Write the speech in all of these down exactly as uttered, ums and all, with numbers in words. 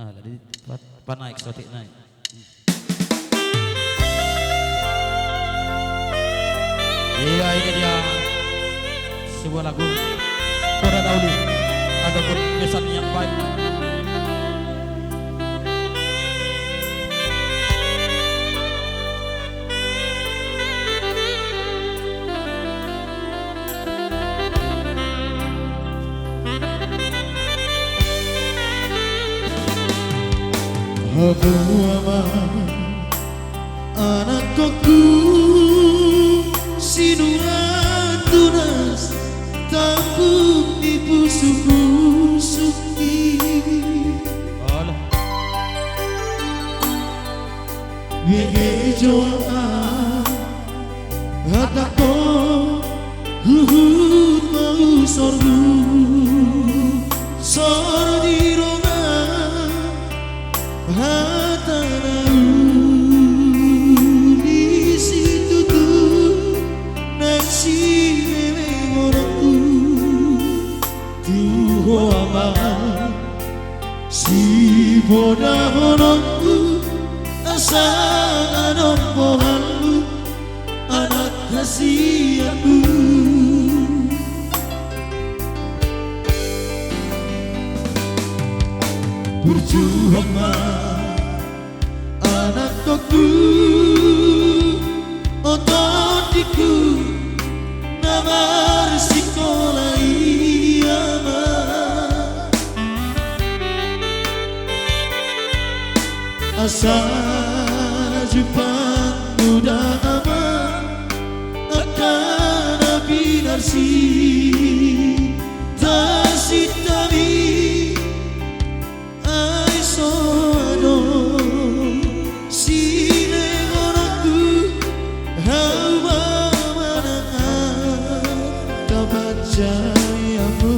Ala di pat-, panaik sotik naik. Iya, ini dia sebuah lagu Poda Dauli ataupun pesan yang baik. Hamu amang, anakkon sinurat tunas, tampuk ni pusuk-pusuk i. Alah. Bege jo hatangkon huhut ma usorhu, sor di ronggam hata na uli situtu, nang simemegononku tu ho amang. Sipodahononku asa adong bohalmu, anak hasianku. Burju ma anakkonku, otondingku na marsikola i amang. Asa jumpang muda amang, angka na pinarsinta sintami. Ai so adong silehoronku, hau ma manang tapanjaianmu.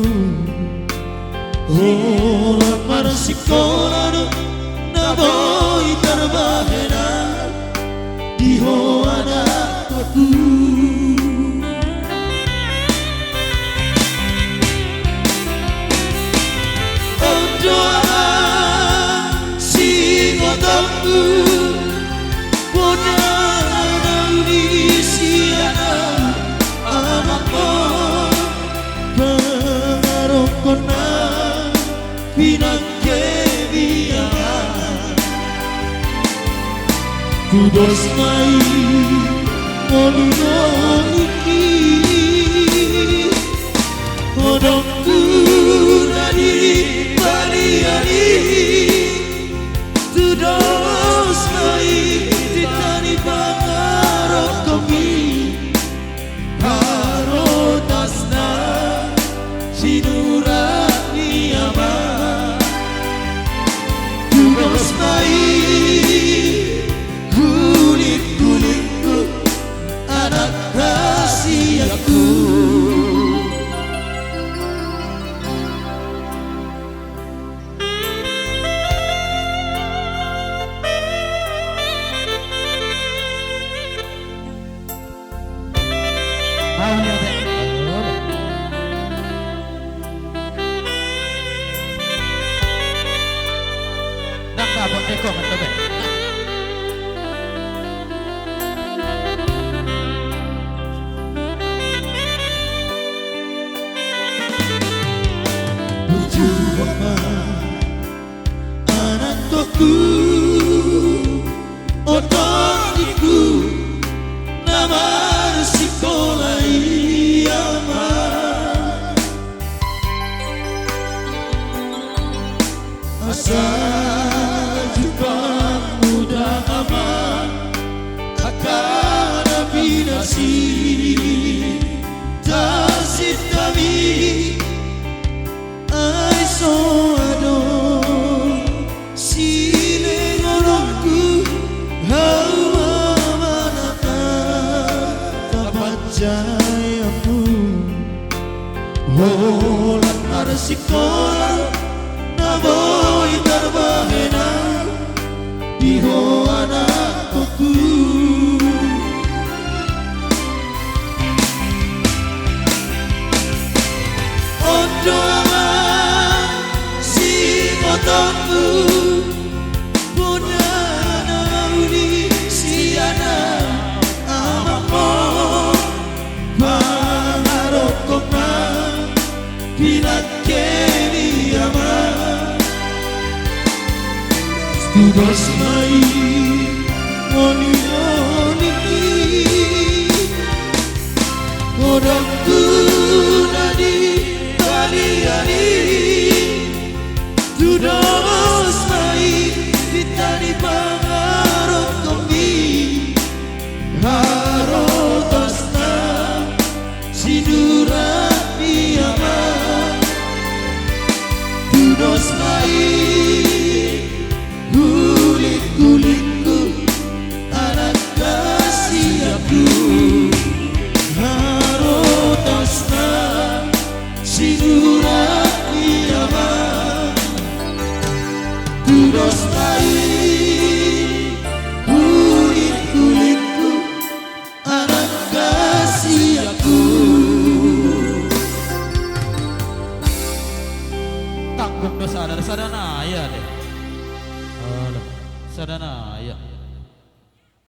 Holan marsikola do na boi tarbahenan di ho anakkonku. On do amang singotonku, poda na uli sian au amangkon, pangarokon na pinangkebiangan. Tudos ma i ngolu-ngolungki, hodongku na di balian i. Tudos ma i titah ni pangarokonmi, harotasna sinurat ni amang. Tudos ma i hulik-hulikku, anak hasianku. Burju ma anakkonku, otondingku na marsikola i amang. Asa jumpang muda amang, angka na pinarsinta sintami. Ai so adong silehoronku, hau ma manang tapanjaianmu. Holan marsikola na boi tarbahenan di ho anakkonku. On do amang singotonku, Tudos ma i, olioli i, godangku na di balian i. Tudos ma i, pinta ni pangarahutmi, harotosna sinur ni amang. Tudos ma i, hulingku-lingku, anak hasianku, harotosna sinur ni amang. Tudos ma i, hulingku-lingku, anak hasianku. Tanggung do sada, sada na ia de. Alah, sada na ia.